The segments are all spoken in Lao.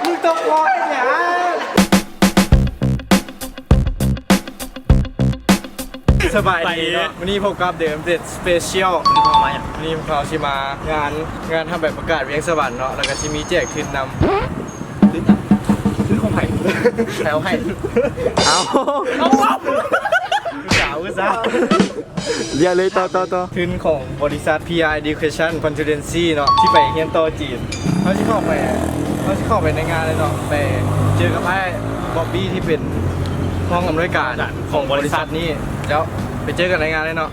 ມຶງຕົກຄອເຮັດຫຍັງ? ສະບາຍດີເນາະ ມື້ນີ້ພົບກັບ The Empress Special ມື້ນີ້ພວກເຮົາຊິມາງານ ງານຮັບໃບປະກາດວຽງສະຫວັນເນາະ ແລ້ວກໍຊິມີແຈກທຶນນຳ ທຶນຂອງໃຜ? ໃຜເອົາໃຫ້? ເອົາ ເອົາ ອຸດສາ ອຸດສາ ລຽກເລີຍ ຕໍ່ ຕໍ່ ຕໍ່ ທຶນຂອງບໍລິສັດ ພີອາ Education Consultancy ເນາະ ທີ່ໄປຮຽນຕໍ່ຈີນ. ເຮົາຊິເຂົ້າໄປ ເຮົາຊິເຂົ້າໄປໃນງານເລີຍເນາະ ໄປເຈີກັບອ້າຍບອບບີ ທີ່ເປັນຮອງອຳນວຍການຂອງບໍລິສັດນີ້ ແລ້ວໄປເຈີກັນໃນງານເລີຍເນາະ.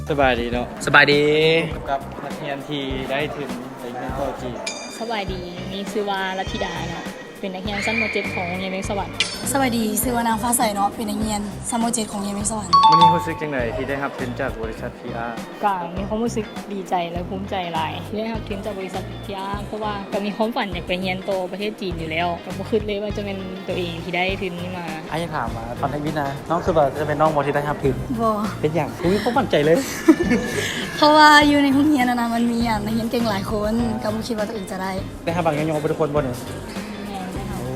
ສະບາຍດີເນາະ ສະບາຍດີ ກັບນັກຮຽນທີ່ໄດ້ທຶນໄປຮຽນຕໍ່ຈີນ. ສະບາຍດີ ມີຊື່ວ່າລັດທິດາເນາະ ເປັນນັກຮຽນຊັ້ນ ມໍເຈັດ ຂອງໂຮງຮຽນວຽງສະຫວັນ. ສະບາຍດີ ຊື່ວ່ານາງຟ້າໃສເນາະ ເປັນນັກຮຽນຊັ້ນ ມໍເຈັດ ຂອງໂຮງຮຽນວຽງສະຫວັນ. ມື້ນີ້ຮູ້ສຶກຈັ່ງໃດທີ່ໄດ້ຮັບທຶນຈາກບໍລິສັດ ພີອາ? ກະມີຄວາມຮູ້ສຶກດີໃຈ ແລະ ພູມໃຈຫຼາຍ ທີ່ໄດ້ຮັບທຶນຈາກບໍລິສັດ ພີອາ ເພາະວ່າກະມີຄວາມຝັນຢາກໄປຮຽນຕໍ່ປະເທດຈີນຢູ່ແລ້ວ ກະບໍ່ຄິດເລີຍວ່າຈະແມ່ນໂຕເອງທີ່ໄດ້ທຶນນີ້ມາ. ອ້າຍຢາກຖາມວ່າ ຕອນເທກວິດນະ ນ້ອງຄິດວ່າຈະແມ່ນນ້ອງບໍ່ທີ່ໄດ້ຮັບທຶນ? ບໍ່. ເປັນຫຍັງ? ບໍ່ມີຄວາມໝັ້ນໃຈເລີຍ? ເພາະວ່າຢູ່ໃນໂຮງຮຽນຫັ້ນນະ ມັນມີອັນນັກຮຽນເກັ່ງຫຼາຍຄົນ ກະບໍ່ຄິດວ່າໂຕເອງຈະໄດ້. ໄດ້ຮັບບັກຍ້ອງໆໄປທຸກຄົນບໍ່ນີ້? ແມ່ນແລ້ວ. ໂອ້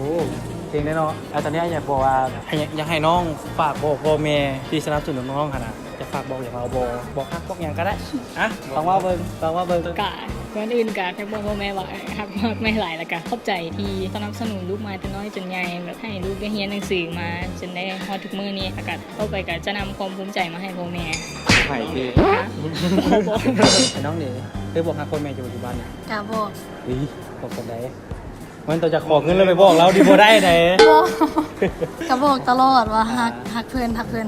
ເກັ່ງເດ້ເນາະ. ອາ ຕອນນີ້ອ້າຍຢາກບອກວ່າ ຢາກ ຢາກໃຫ້ນ້ອງຝາກບອກພໍ່ແມ່ທີ່ສະໜັບສະໜູນນ້ອງຫັ້ນນະ ຢາກຝາກບອກຫຍັງເອົາບໍ່? ບອກຮັກບອກຫຍັງກໍໄດ້. ອະ ລອງເວົ້າເບິ່ງ ລອງເວົ້າເບິ່ງ. ກະ ກ່ອນອື່ນກະຢາກບອກພໍ່ແມ່ວ່າ ເອີ ຮັກ ຮັກແມ່ຫຼາຍ ແລ້ວກະຂອບໃຈທີ່ສະໜັບສະໜູນລູກມາແຕ່ນ້ອຍຈົນໃຫຍ່ ແບບໃຫ້ລູກໄດ້ຮຽນໜັງສືມາ ຈົນໄດ້ຮອດທຸກມື້ນີ້ ແລ້ວກະຕໍ່ໄປກະຈະນຳຄວາມພູມໃຈມາໃຫ້ພໍ່ແມ່. ໃຫ້ເດ້. ຮະ? ນ້ອງເດ ເຄີຍບອກຮັກພໍ່ແມ່ຢູ່ ຢູ່ບ້ານນີ້? ກະບອກ. ເອີຍ ບອກຕອນໃດ? ມັນຕ້ອງຈະຂໍເງິນແລ້ວໄປບອກລາວນີ້ບໍ່ໄດ້ໃດ໋. ບໍ່ ກະບອກຕະຫຼອດວ່າ ອ່າ ຮັກ ຮັກເພິ່ນ ຮັກເພິ່ນ.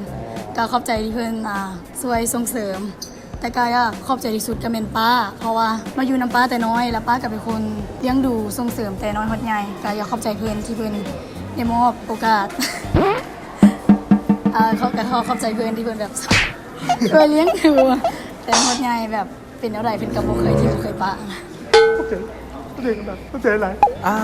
ອ່າ ກະຂອບໃຈທີ່ເພິ່ນ ອ່າ ຊ່ວຍສົ່ງເສີມ ແຕ່ກະຢາກຂອບໃຈທີ່ສຸດກະແມ່ນປ້າ ເພາະວ່າມາຢູ່ນຳປ້າແຕ່ນ້ອຍ ແລ້ວປ້າກະເປັນຄົນລ້ຽງດູສົ່ງເສີມແຕ່ນ້ອຍຮອດໃຫຍ່ ກະຢາກຂອບໃຈເພິ່ນທີ່ເພິ່ນໄດ້ມອບໂອກາດ ເອີ ເຂົາກະຂໍຂອບໃຈເພິ່ນທີ່ເພິ່ນແບບຊ່ວຍລ້ຽງດູແຕ່ນ້ອຍຮອດໃຫຍ່ ແບບເປັນແນວໃດເພິ່ນກະບໍ່ເຄີຍຖິ້ມບໍ່ເຄີຍປະ. ຂອບໃຈ ຂອບໃຈຫຼາຍ. ອ່າ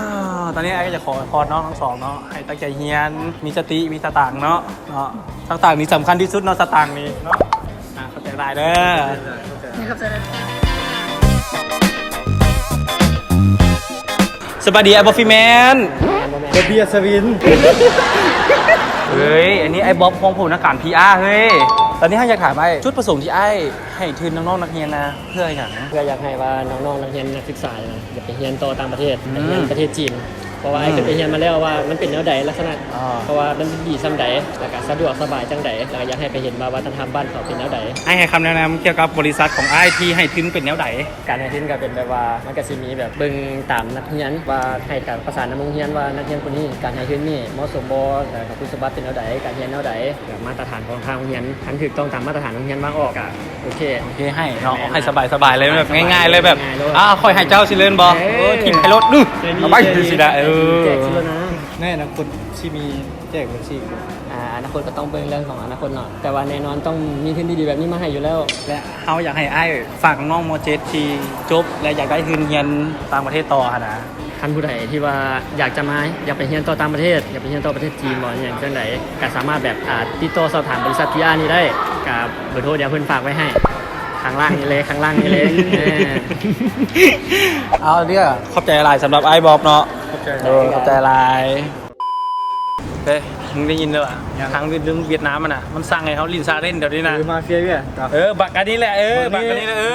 ຕອນນີ້ອ້າຍກະຈະຂໍພອນນ້ອງທັງສອງເນາະ ໃຫ້ຕັ້ງໃຈຮຽນ ມີສະຕິ ມີສະຕາງເນາະ ເນາະ ສະຕາງນີ້ສຳຄັນທີ່ສຸດເນາະ ສະຕາງນີ້ເນາະ. ອ່າ ຂອບໃຈຫຼາຍເດີ. ຂອບໃຈ. ສະບາຍດີ ອ້າຍບອບຟີແມນ ແມ່ນບໍ່ແມ່ນ? ເບເບຍອັດສະວິນ. ເຮີ້ຍ ອັນນີ້ອ້າຍບອບ ຮອງຜູ້ນຳການ ພີອາ ເຮີ້ຍ. ຕອນນີ້ເຮົາຢາກຖາມອ້າຍ ຈຸດປະສົງທີ່ອ້າຍ ໃຫ້ທຶນນ້ອງໆນັກຮຽນນະ ເພື່ອຫຍັງ? ເພື່ອຢາກໃຫ້ວ່ານ້ອງໆນັກຮຽນນັກສຶກສານະ ຢາກໄປຮຽນຕໍ່ຕ່າງປະເທດ ອືມ ໄປຮຽນປະເທດຈີນ ເພາະວ່າ ອືມ ອ້າຍເຄີຍໄປຮຽນມາແລ້ວວ່າມັນເປັນແນວໃດ ລັກສະນະ ອ່າ ເພາະວ່າມັນດີສ່ຳໃດ ແລ້ວກະສະດວກສະບາຍຈັ່ງໃດ ແລ້ວກະຢາກໃຫ້ໄປເຫັນວ່າວັດທະນະທຳບ້ານເຂົາເປັນແນວໃດ. ອ້າຍໃຫ້ຄຳແນະນຳກ່ຽວກັບບໍລິສັດຂອງອ້າຍທີ່ໃຫ້ທຶນເປັນແນວໃດ? ການໃຫ້ທຶນກະເປັນແບບວ່າ ມັນກະຊິມີແບບເບິ່ງຕາມນັກຮຽນວ່າ ໃຫ້ການປະສານນຳໂຮງຮຽນວ່ານັກຮຽນຜູ້ນີ້ ການໃຫ້ທຶນນີ້ເໝາະສົມບໍ່ ແລ້ວກະຄຸນສົມບັດເປັນແນວໃດ ການຮຽນແນວໃດ ແບບມາດຕະຖານຂອງທາງໂຮງຮຽນ ຄັນຖືກຕ້ອງຕາມມາດຕະຖານໂຮງຮຽນວາງອອກກະໂອເຄ ໂອເຄໃຫ້ເນາະ ໃຫ້ສະບາຍໆເລີຍ ແບບງ່າຍໆເລີຍ ແບບ ອ່າ ຂ້ອຍໃຫ້ເຈົ້າຊິເລີຍບໍ່ ເອີ ໂອ້ ຖິ້ມໃຫ້ໂລດ ເອີ ເອົາໄປ ຈັ່ງຊີ້ນະ ເອີ ແຈກຊິໂລດນະ ໃນອະນາຄົດຊິມີແຈກເບິດຊີ້ ອ່າ ອະນາຄົດກະຕ້ອງເບິ່ງເລື່ອງຂອງອະນາຄົດເນາະ ແຕ່ວ່າແນ່ນອນຕ້ອງມີທຶນດີໆແບບນີ້ມາໃຫ້ຢູ່ແລ້ວ ແລະ ເຮົາຢາກໃຫ້ອ້າຍຝາກນ້ອງ ມໍເຈັດ ທີ່ຈົບ ແລະ ຢາກໄດ້ທຶນຮຽນຕ່າງປະເທດຕໍ່ຫັ້ນນະ. ຄັນຜູ້ໃດທີ່ວ່າຢາກຈະມາ ຢາກໄປຮຽນຕໍ່ຕ່າງປະເທດ ຢາກໄປຮຽນຕໍ່ປະເທດຈີນບໍ ຫຍັງຈັ່ງໃດ ກະສາມາດແບບ ອ່າ ຕິດຕໍ່ສອບຖາມບໍລິສັດ ພີອາ ນີ້ໄດ້ ກະເບີໂທດຽວເພິ່ນຝາກໄວ້ໃຫ້ ຂ້າງລ່າງນີ້ເລີຍ ຂ້າງລ່າງນີ້ເລີຍ ເອີ ເອົາເດີ ຂອບໃຈຫຼາຍສຳລັບອ້າຍບອບເນາະ ຂອບໃຈ ໂດຍ ຂອບໃຈຫຼາຍ. ເອີ ມຶງໄດ້ຍິນແລ້ວຫວາ ຫຍັງ? ທາງຫວຽດ ເລື່ອງຫວຽດນາມຫັ້ນນະ ມັນສັ່ງໃຫ້ເຮົາຫຼິ້ນຊາເລນດຽວນີ້ນະ ເອີ ມາເຟຍເວີຍ ເອີ ບັກອັນນີ້ແຫຼະ ເອີ ບັກອັນນີ້ແຫຼະ ເອີ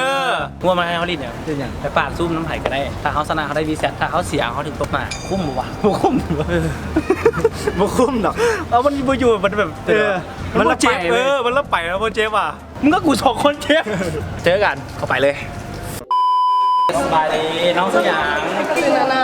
ຫົວມາໃຫ້ເຮົາຫຼິ້ນຫຍັງ? ເປັນຫຍັງ? ໄປປາດຊຸມນຳໃຜກະໄດ້ ຖ້າເຮົາຊະນະເຮົາໄດ້ວີແຊັດ ຖ້າເຮົາເສຍເຮົາຖືກຕົກໜ້າ ຄຸ້ມບໍ່ວະ? ບໍ່ຄຸ້ມ ບໍ່ຄຸ້ມດອກ ເອົາ ມັນບໍ່ຢູ່ ມັນແບບ ເອີ ມັນບໍ່ເຈັບ ເອີ ມັນລະໄປແລ້ວບໍ່ເຈັບຫວາ? ມຶງກັບກູສອງຄົນເຈັບ ເຈີກັນ ເຂົ້າໄປເລີຍ. ສະບາຍດີ ນ້ອງຊື່ຫຍັງ? ຊື່ນານາ.